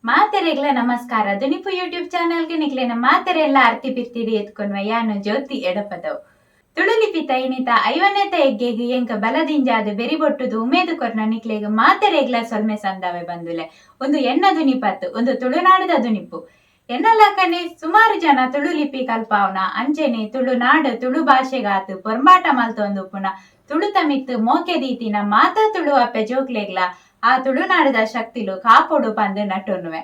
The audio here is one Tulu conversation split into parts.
ಮಾತೆರೆಗ್ಲ ನಮಸ್ಕಾರ. ದುನಿಪು ಯೂಟ್ಯೂಬ್ ಚಾನೆಲ್ಗೆ ನಿಕ್ಲೆನ ಮಾತೆರೆಲ್ಲ ಅರ್ತಿ ಪಿರ್ತಿಡಿ ಎತ್ಕೊನ್ವ ಯಾನು ಜ್ಯೋತಿ ಎಡಪದವು. ತುಳುಲಿಪಿ ತೈನಿತ ಐವನೇತ ಎಗ್ಗೆಗ್ ಎಂಕ ಬಲದಿಂಜಾದ್ ಬೆರಿಬೊಟ್ಟುದು ಉಮೇದು ಕೊರ್ನ ನಿಕ್ಲೆಗ್ ಮಾತೆರೆಗ್ಲ ಸೊಲ್ಮೆ ಸಂದಾವೆ ಬಂದುಲೆ. ಒಂದು ಎನ್ನ ದುನಿಪತ್, ಒಂದು ತುಳುನಾಡದ ದುನಿಪು. ಎನ್ನಲಕನೆ ಸುಮಾರು ಜನ ತುಳು ಲಿಪಿ ಕಲ್ಪಾವನ ಅಂಚೆನೆ ತುಳುನಾಡು ತುಳು ಭಾಷೆಗಾತ್ ಪೊರ್ಂಬಾಟ ಮಲ್ತೊಂದುಪ್ಪುನ ತುಳುತ ಮಿತ್ತ್ ಮೋಕೆ ದೀತಿನ ಮಾತ ತುಳು ಅಪ್ಪೆ ಜೋಕ್ಲೆಗ್ಲ ಆ ತುಳುನಾಡದ ಶಕ್ತಿಲು ಕಾಪೊಡು ಪಂದ್ ನಟೊನುವೆ.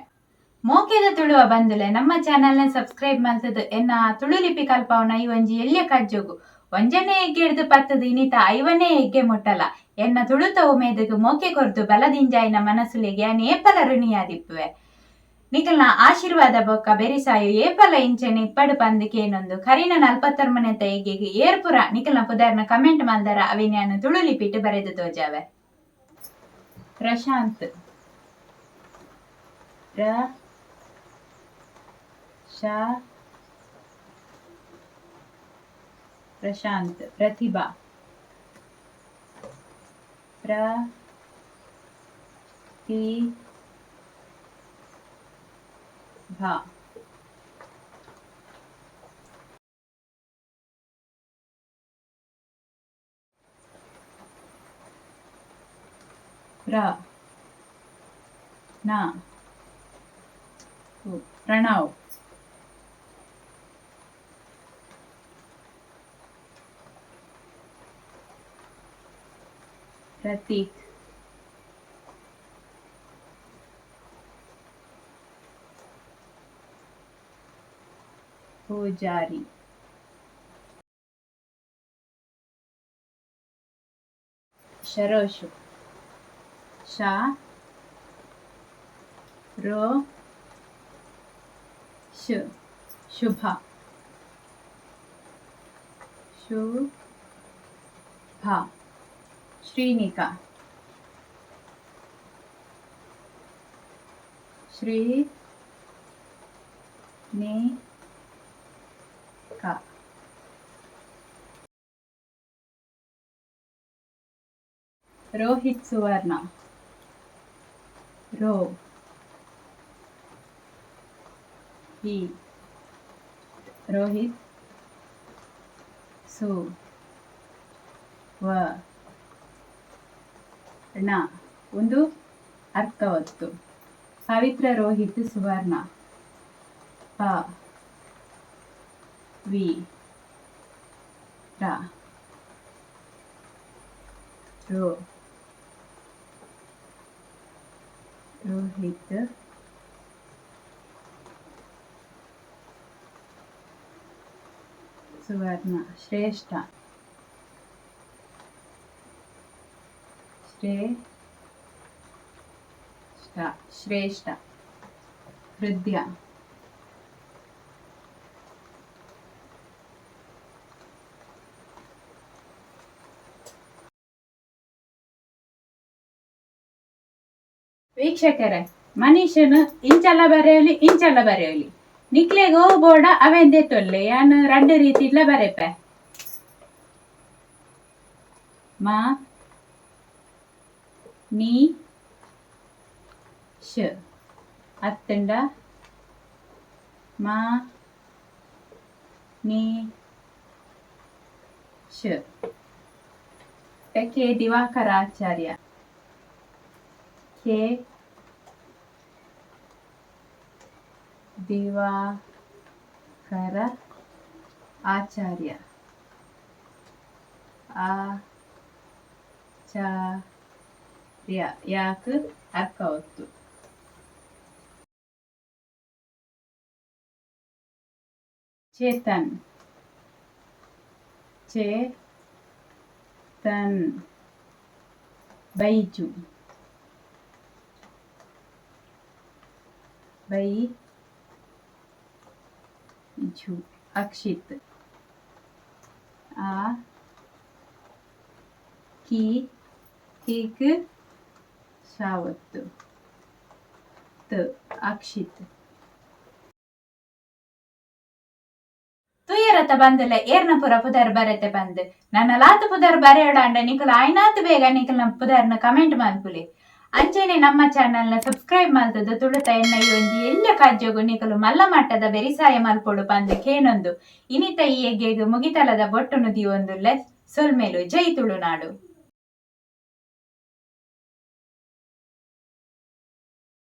ಮೋಕೆದ ತುಳುವ ಬಂಧುಲೆ, ನಮ್ಮ ಚಾನೆಲ್ನ ಸಬ್ಸ್ಕ್ರೈಬ್ ಮಲ್ತದ್ ಎನ್ನ ತುಳು ಲಿಪಿ ಕಲ್ಪಾವನ ಈ ಒಂಜಿ ಎಲ್ಯ ಕಜ್ಜೊಗು ಒಂಜನೇ ಎಗ್ಗೆಡ್ದು ಪತ್ತದು ಇನಿತ 50ನೇ ಎಗ್ಗೆ ಮುಟ್ಟಲ ಎನ್ನ ತುಳುತ ಉಮೇದಗ್ ಮೋಕೆ ಕೊರ್ದು ಬಲದಿಂಜಾಯಿನ ಮನಸ್ಸುಲೆಗೆ ಯಾನ್ ಏಪಲ ಋಣಿಯಾದಿಪ್ಪುವೆ. ನಿಕಲ್ನ ಆಶೀರ್ವಾದ ಬೊಕ್ಕ ಬೆರಿಸಾಯು ಏಪಲ ಇಂಚೆನೆ ಇಪ್ಪಡು ಪಂದ್ ಕೇನೊಂದು ಕರಿನ 49ನೆತ ಎಗ್ಗೆಗ್ ಏರ್ಪುರ ನಿಕಲ್ನ ಪುದರ್ನ ಕಮೆಂಟ್ ಮಲ್ದರ ಅವೆನ್ ಯಾನ್ ತುಳು ಲಿಪಿಟ್ ಬರೆದ್ ತೋಜಾವೆ. ಪ್ರಶಾಂತ್, ಪ್ರ ಶ ಪ್ರಶಾಂತ್. ಪ್ರತಿಭಾ, ಪ್ರ ತಿ ಭಾ. ಪ್ರ ನ ಪ್ರಣವ್, ಪ್ರತೀಕ್, ಪೂಜಾರಿ. ಶರೋಶು, ಶ ರೋ ಶು ಶುಭ, ಶು ಭ. ಶ್ರೀನಿಕಾ, ಶ್ರೀ ನಿ ಕ. ರೋಹಿತ್ ಸುವರ್ಣ, ರೋ ಹಿ ರೋಹಿತ್ ಸು ವ ಣ ಒಂದು ಅರ್ಥವತ್ತು. ಪವಿತ್ರ ರೋಹಿತ್ ಸುವರ್ಣ. ಪ ವಿ ರ ರೋ ರೋಹಿತ್ ಸುವರ್ಣ. ಶ್ರೇಷ್ಠ, ಶ್ರೇಷ್ಠ ಶ್ರೇಷ್ಠ. ಹೃದಯ, ವೀಕ್ಷಕರೇ, ಮನುಷ್ಯನು ಇಂಚಲ ಬರೆಯಲಿ ಇಂಚಲ ಬರೆಯಲಿ, ನಿಕ್ಲೆಗ್ ಓ ಬೋಡ ಅವೆಂದೆ ತೊಲ್ಲೆ. ಯಾನ್ ರಡ್ಡ್ ರೀತಿಡ್ಲ ಬರೆಪೆ. ಮ ನೀ ಶ್ ಅತ್ತಂಡ ಮ ನೀ ಶ್. ಕೆ ದಿವಾಕರಾಚಾರ್ಯ, ಕೆ ದಿವಾಕರ ಆಚಾರ್ಯ, ಆ ಚ ರ್ಯ ಯಾಕ್ ಅರ್ಕವತ್ತು. ಚೇತನ್, ಚೇ ತನ್. ಬೈಜು, ಬೈ ಜು. ಅಕ್ಷಿತ್, ಆ ಕಿ ಕೀಕ್ ಶಾವತ್ತು ತ್. ಅಕ್ಷಿತ್. ತುಯರತ ಬಂದಲೆ ಏರ್ನ ಪುರ ಪುದರ್ ಬರೆತೆ ಬಂದ್. ನನ್ನ ಲಾತ್ ಪುದರ್ ಬರೆಯಡಾಂಡ ನಿಕುಲು ಆಯ್ನಾತ್ ಬೇಗ ನಿಕಲ್ನ ಪುದರ್ನ ಕಮೆಂಟ್ ಮಲ್ಪುಲೆ. ಅಂಚೆನೆ ನಮ್ಮ ಚಾನೆಲ್ನ ಸಬ್ಸ್ಕ್ರೈಬ್ ಮಲ್ತುದು ತುಳುತ ಎನ್ನ ಈ ಒಂಜಿ ಎಲ್ಯ ಕಜ್ಜೊಗು ನಿಕುಲು ಮಲ್ಲ ಮಟ್ಟದ ಬೆರಿಸಾಯ ಮಲ್ಪೊಡು ಪಂದ್ ಕೇನೊಂದು ಇನಿತ ಈ ಎಗ್ಗೆಗ್ ಮುಗಿತಲದ ಬೊಟ್ಟುನು ದೀವೊಂದುಲ್ಲೆ. ಸೊಲ್ಮೆಲು. ಜೈ ತುಳುನಾಡು.